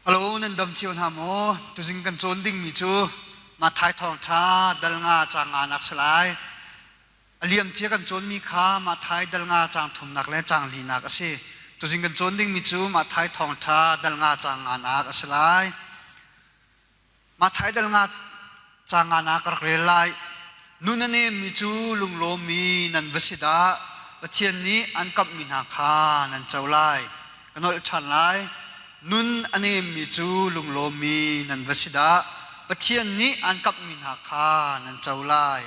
Hello, nan dam cio hna maw? Tuzing kan cawn dingmi cu Matthai thawngṭha dal nga caang nganak si lai. A liamcia kan cawnmi kha Matthai dal nga caang thumnak le caang linak a si. Tuzing kan cawn dingmi cu Matthai thawngṭha dal nga caang nganak a si lai. Matthai dal nga caang nganak ka rak rel lai. Nun a nemmi cu lunglawmmi nan va si dah! Pathian nih an kamhmi hna kha nan co lai. Ka nolh ṭhan lai. Nun a nemmi cu lunglawmmi nan va si dah! Pathian nih an kamhmi hna kha nan co lai.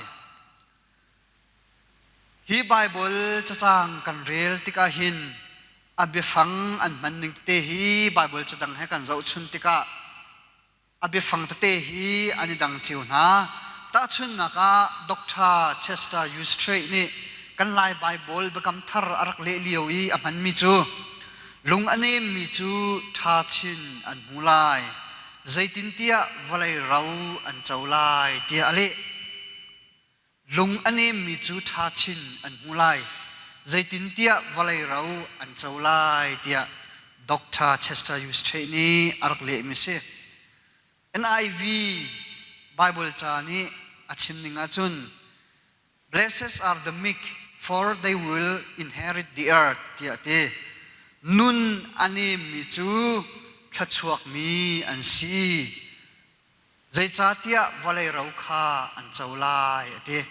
Hi Baibal cacang kan rel tikah hin a biafang an hman ning tete hi Baibal cadang he kan zohchun tikah a biafang tete hi an i dang cio hna. Tahchunhnak ah Dr. Chester Eustrate nih kan Lai Baibal Biakam Thar a rak leh lio i a hmanmi cu lung a nemmi cu ṭha chin an hmu lai, zeitintiah vawlei ro an co lai tiah a leh. Lung a nemmi cu ṭha chin an hmu lai, zeitintiah vawlei ro an co lai tiah Dr. Chester Eustace nih a rak lehmi a si. NIV Baibal ca nih a chim ning ahcun Blessed are the meek, for they will inherit the earth tiah a ti. Nun a nemmi cu thluachuakmi an si. Zeicahtiah vawlei ro kha an co lai, a ti.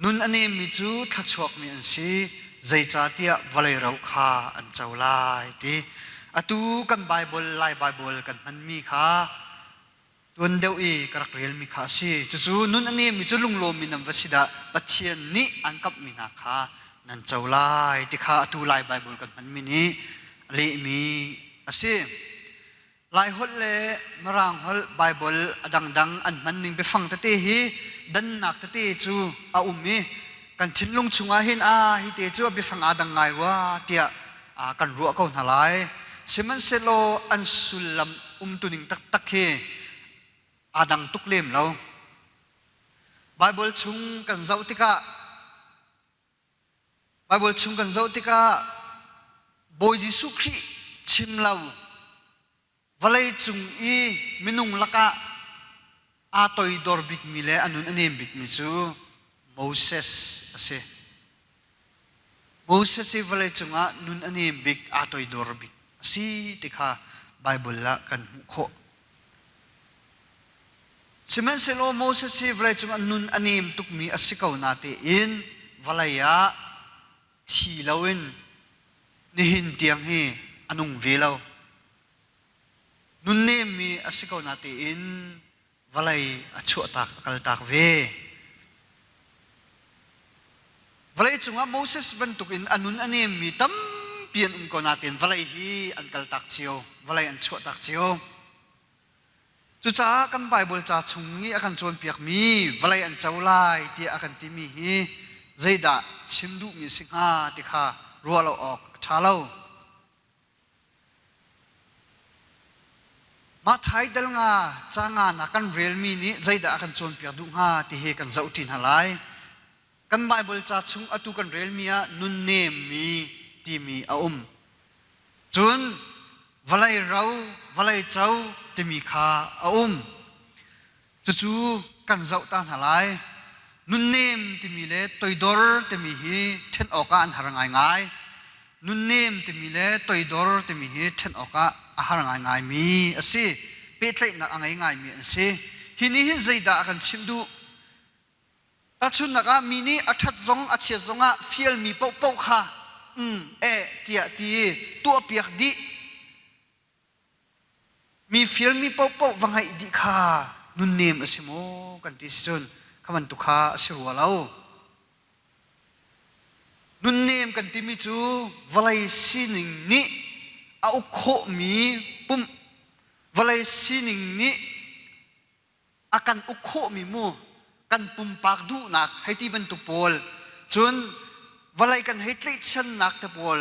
Nun a nemmi cu thluachuakmi an si, zeicahtiah vawlei ro kha an co lai, a ti. Atu kan Baibal, Lai Baibal kan hmanmi kha tuan deuh i ka rak relmi kha a si. Cucu nun a nemmi cu lunglawmmi nan va si dah Pathian nih an kamhmi hna kha nan co lai ti kha atu Lai Baibal kan hmanmi nih a lehmi a si. Laiholh le Mirang holh Baibal a dangdang an hmanning biafang tete hi dannak tete cu a um i kan thinlung chungah hin a hi te cu a biafang aa dang ngai rua tiah kan ruah ko hna lai. Sihmanhsehlaw an sullam umtuning taktak hi aa dang tuk lem lo. Baibal chung kan zoh tikah Baibal chung kan zoh tikah Bawi Jesuh Khrih chim lo vawlei cung i minung lakah aa toidor bikmi le a nun a nem bikmi cu Moses a si. Moses hi vawlei cungah nun a nem bik, aa toidor bik a si ti kha Baibal ah kan hmuh khawh. Sihmanhsehlaw Moses hi vawleicung ah nun a nem tukmi a si ko natein vawlei ah thi loin nihin tiang hi a nung ve lo. Nun nemmi a si ko natein vawlei a chuahtak a kaltak ve. Vawlei cungah Moses bantukin a nun a nemmi tampi an um ko natein vawlei hi an kaltak cio, vawlei an chuahtak cio. Cucaah kan Baibal ca chung i a kan cawnpiakmi vawlei an co lai tiah a kan timi hi zeidah chim duhmi a si hnga ti kha ruah lo awk a ṭha lo. Matthai dal nga ca nga na kan relmi nih zeidah a kan cawnpiak duh hnga ti hi kan zohṭi hna lai. Kan Baibal ca chung atu kan relmi ah nunnemmi timi a um. Cun vawlei ro, vawlei co timi kha a um. Cucu kan zoh ta hna lai. Nunnem timi le toidor timi hi ṭhen awkah an har ngaingai. Nunnem timi le toidor timi hi ṭhen awkah a har ngaingaimi a si. Pehtlaihnak a ngei ngaimi an si. Hi nih hin zeidah a kan chimh duh? Tahchunhnak ah mi nih a ṭhat zong a chiat zongah fialmi paohpaoh kha um eh tiah ti i tuahpiak dih. Mi fialmi paohpaoh va ngaih dih kha nunnem a si maw kan ti si cun kha bantuk kha a si rua lo. Nunnem kan timi cu vawlei sining nih a uk khawhmi pum, vawlei sining nih a kan uk khawhmi mu kan pumpak duhnak hei ti bantuk pawl cun vawlei kan hei tlaihchannak te pawl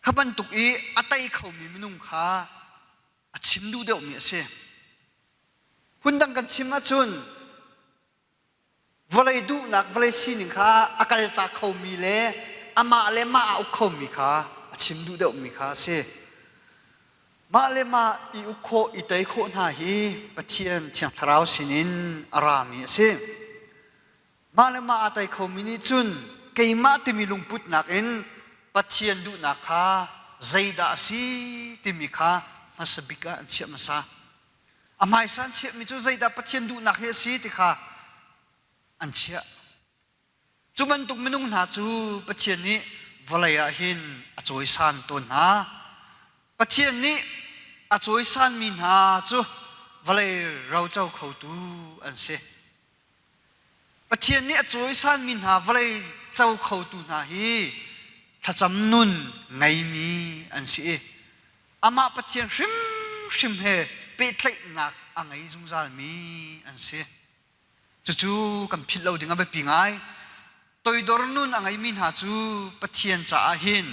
kha bantuk i a tei khomi minung kha a chim duh deuhmi a si. Phundang kan chim ahcun vawlei duhnak vawlei sining kha a kaltak khomi le amah le mah a uk khomi kha a chim duh deuhmi kha a si. Mah le mah i uk khawh, i tei khawh hna hi Pathian Thiang Thlarau sinin a rami a si. Mah le mah aa tei khomi nih cun keimah timi lungputnak in Pathian duhnak kha zeidah a si timi kha hmasa bik ah an chiah hmasa. A hmaisa an chiahmi cu zeidah Pathian duhnak hi a si ti kha an chiah. Cu bantuk minung hna cu Pathian nih vawlei ah hin a cawisan tawn hna. Pathian nih a cawisanmi hna cu vawlei roco khotu an si. Pathian nih a cawisanmi hna vawlei co khotu hna hi thlacam nun ngeimi an si i amah Pathian hrimhrim he pehtlaihnak a ngei zungzalmi an si. Cucu kan philh lo ding a biapi ngai. Toidor nun a ngeimi hna cu Pathian caah hin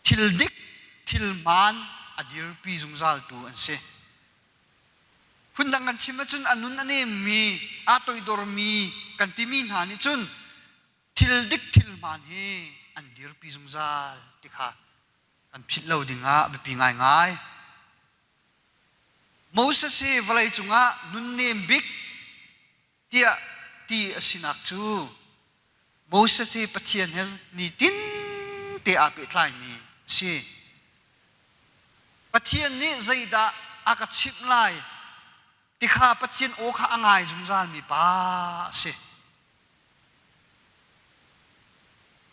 thil dik, thil hmaan a dirpi zungzaltu an si. Phundang kan chim ahcun a nun a nemmi, aa toidormi kan timi hna nih cun thil dik, thil hmaan hi an dirpi zungzal ti kha kan philh lo ding ah a biapi ngaingai. Moses hi vawlei cungah nunnem bik tiah ti a sinak cu Moses hi Pathian he nitin te aa pehtlaimi a si. Pathian nih zeidah a ka chimh lai ti kha Pathian aw kha a ngai zungzalmi pa a si.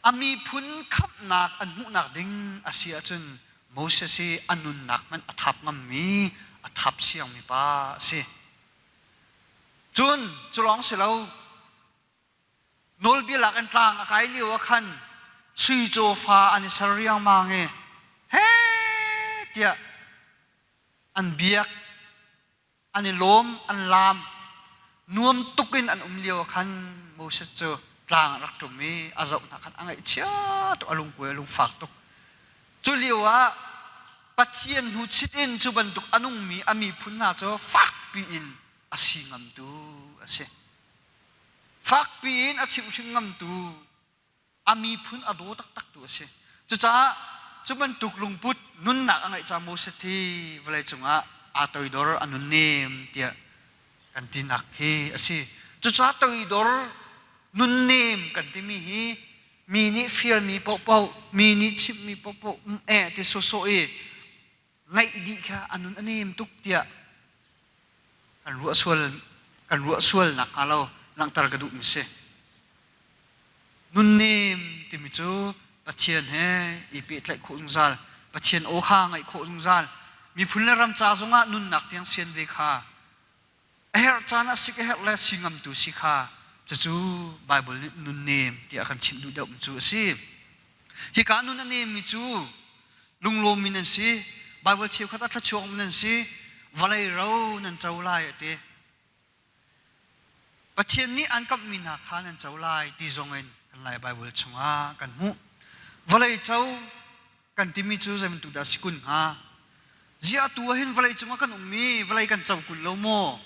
A miphun khamhnak an hmuhnak ding a si ahcun Moses hi a nunnak hmanh a thap ngammi, a thap siangmi pa a si. Cun cu lawng si lo, nawlbia lak in tlang a kai lio ah khan sui cawfa an i ser riangmang i he tiah an biak an i lawm, an laam. Nuam tuk in an um lio ah khan Moses cu tlang a rak ṭum i a zoh hna khan a ngaihchia tuk, a lungkuai, a lungfak tuk. Cu lio ah Pathian hnu chit in cu bantuk a nungmi a miphun hna cu fakpi in a si ngamtu a si. Fakpi in a chimhhrin ngamtu a miphun a daw taktaktu a si. Cucaah cu bantuk lungput nunnak a ngeih caah Moses hi vawlei cungah aa toidor a nunnem tiah kan tinak hi a si. Cucaah toidor nunnem kan timi hi mi nih fialmi paohpaoh, mi nih chimhmi paohpaoh eh ti sawsawh i ngaih dih kha a nun a nem tuk tiah kan ruah sual kan ruah sual nakhnga lo langhter ka duhmi si. Nunnem timi cu Pathian he i pehtlaih khawh zungzal, Pathian aw kha ngaih khawh zungzal, miphun le ram ca zongah nunnak tiang sian ve kha a herh caan ah sik a herh le si ngamtu si kha cucu Baibal nih nunnem tiah a kan chimh duh deuhmi cu a si. Hika nun a nemmi cu lunglawmmi nan si, Baibal cheukhat ah thluachuakmi nan si, vawlei ro nan co lai a ti. Pathian nih an kamhmi hna kha nan co lai ti zongin kan Lai Baibal chungah kan hmuh. Vawlei co kan timi cu zei bantuk dah si kun hnga? Ziah atu ah hin vawlei cungah kan ummi vawlei kan co kun lo maw?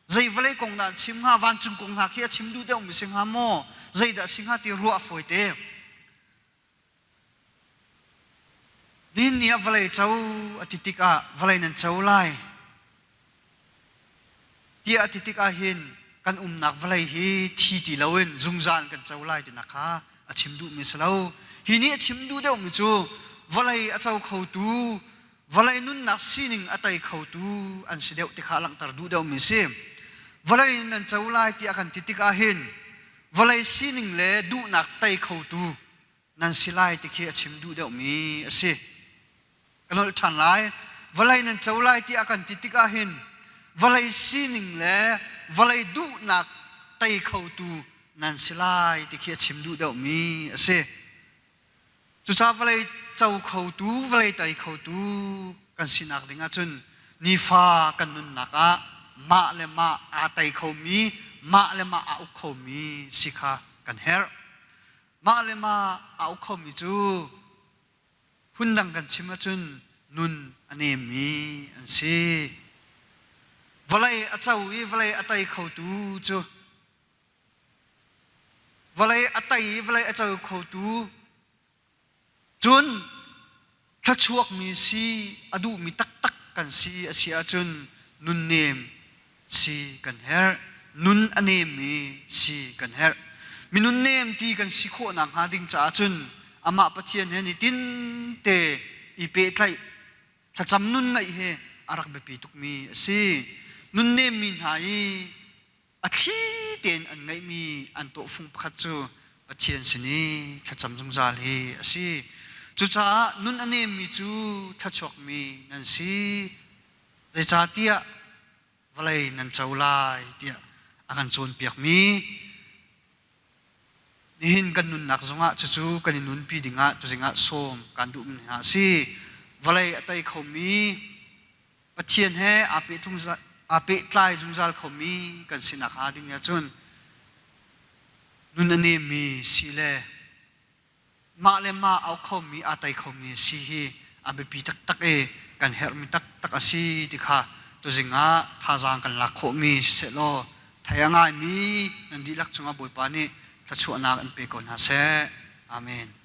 Zei vawlei kong dah an chim hnga? Vancung kong hna khi a chim duh deuhmi si hnga maw? Zeidah si hnga ti ruah a fawi te. Nihin ni ah vawlei co a ti tikah vawlei nan co lai tiah a ti tikah hin kan umnak vawlei hi thi ti loin zungzal kan co lai tinak kha a chim duhmi a si lo. Hi nih a chim duh deuhmi cu vawlei a co khotu, vawlei nunnak sining a tei khotu an si deuh ti kha a langhter duh deuhmi a si. Vawlei nan co lai tiah kan ti tikah hin vawlei sining le duhnak tei khotu nan si lai ti khi a chim duh deuhmi a si. Ka nolh ṭhan lai. Vawlei nan co lai tiah kan ti tikah hin vawlei sining le vawlei duhnak tei khotu nan si lai ti khi a chim duh deuhmi a si. Cucaah vawlei co khotu, vawlei tei khotu kan sinak ding ahcun nifa kan nunnak ah mah le mah aa tei khomi, mah le mah aa uk khomi si kha kan herh. Mah le mah aa uk khomi cu phundang kan chim ahcun nun a nemmi an si. Vawlei a co i vawlei a tei khotu cu vawlei a tei i vawlei a co khotu cun. Thluachuakmi si a duhmi taktak kan si a si ahcun nunnem si kan herh. Nun a nemmi si kan herh. Minun nem ti kan si khawh nakhnga ding caah cun amah Pathian he nitin te i pehtlaih thlacam nun ngeih hi a rak biapi tukmi a si. Nunnemmi hna i a thli tein an ngeihmi an tawhfung pakhat cu Pathian sin i thlacam zungzal hi a si. Cucaah nun a nemmi cu thluachuakmi nan si. Zeicahtiah vawlei nan co lai tiah a kan cawnpiakmi nihin kan nunnak zongah cucu kan i nunpi dingah tuzing ah sawm kan duhmi hna a si. Vawlei a tei khomi Pathian he aa pehtlai zungzal khomi kan si nakhnga ding ahcun nun a nemmi si le mah le mah au khomi aa tei khomi si hi a biapi taktak i kan herhmi taktak a si ti kha tuzing ah thazaang kan lak khawhmi siseh law thei a ngaimi nan dihlak cungah Bawipa nih thluachuahnak an pe ko hna seh. Amen.